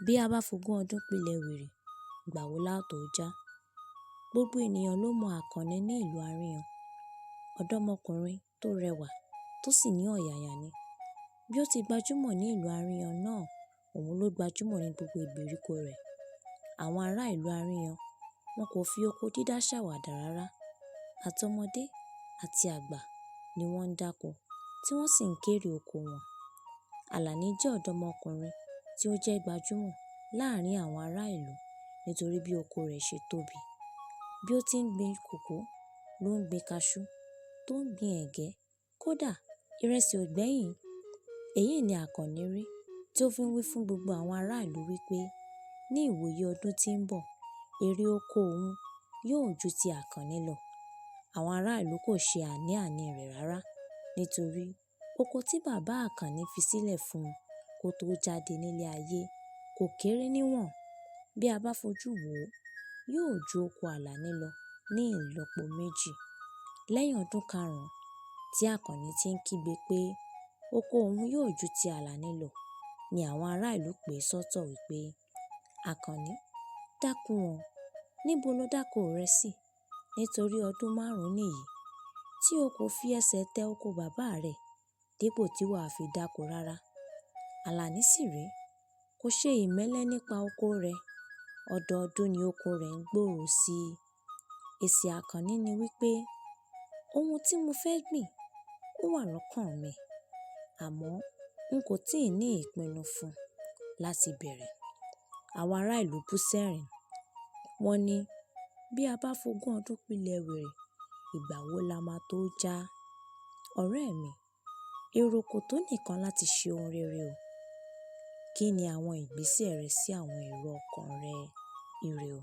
Bí a bá fogún ọdún pilẹ̀ wèrè, ìgbà wo la ó tó já? Gbogbo ènìyàn ló mọ Àkànní ní ìlú Aríyan. Ọ̀dọ́mọkùnrin tó rẹwà tó sì ní ọ̀yàyà ni. Bí ó ti gbajúmọ̀ ní ìlú Aríyan náà, òun ló gbajúmọ̀ ní gbogbo ìgbèríko rẹ̀. Àwọn ará ìlú Aríyan, wọn kò fi oko dídá ṣàwàdà rárá. Àtọmọdé àti àgbà ni wọ́n ń dáko, tí wọ́n sì ń kérè oko wọn. Àlàní jẹ́ ọ̀dọ́mọkùnrin tí ó jẹ́ gbajúmọ̀ láàárín àwọn ará ìlú nítorí bí oko rẹ̀ ṣe tóbi. Bí ó ti ń gbin kòkó ló ń gbin kaṣú, tó ń gbin ẹ̀gẹ́, kódà ìrẹsì ò gbẹ́yìn. Èyí ni Àkànní rí tí ó fi ń wí fún gbogbo àwọn ará ìlú wípé ní ìwòyí ọdún tí ń bọ̀, èrè oko òun yóò ju ti Àkànní lọ. Àwọn ará ìlú kò ṣe àní-àní rẹ̀ rárá nítorí oko tí bàbá Àkànní fi sílẹ̀ fún un kó tó jáde nílé ayé kò kéré níwọ̀n. Bí a bá fojú wò ó, yóò ju oko Àlàní lọ ní ìlọ́po méjì. Lẹ́yìn ọdún karùn-ún tí Àkànní ti ń kígbe pé oko òun yóò ju ti Àlàní lọ, ni àwọn ará ìlú pè sọ́tọ̀ wípé, "Àkànní, dákun o, níbo lo dáko rẹ sí? Nítorí ọdún márùn-ún nìyí tí o kò fi ẹsẹ̀ tẹ oko bàbá rẹ dípò tí wà á fi dáko rárá." Àlàní sì rè, kò ṣe ìmẹ́lẹ́ nípa oko rẹ̀. Ọdọọdún ni oko rẹ̀ ń gbòòrò sí i. Èsì Àkànní ni wípé, "Ohun tí mo fẹ́ gbìn ó wà lọ́kàn mi, àmọ́ n kò tíì ní ìpinnu fún un láti bẹ̀rẹ̀." Àwọn ará ìlú bú sẹ́rìn. Wọ́n ní, "Bí a bá fogún ọdún pilẹ̀ wèrè, ìgbà wo la máa tó já?" Ọ̀rẹ́ mi, èrò kò tó nìkan láti ṣe ohun rere o. Kí ni àwọn ìgbésẹ̀ rẹ sí àwọn èrò ọkàn rẹ? Ire o.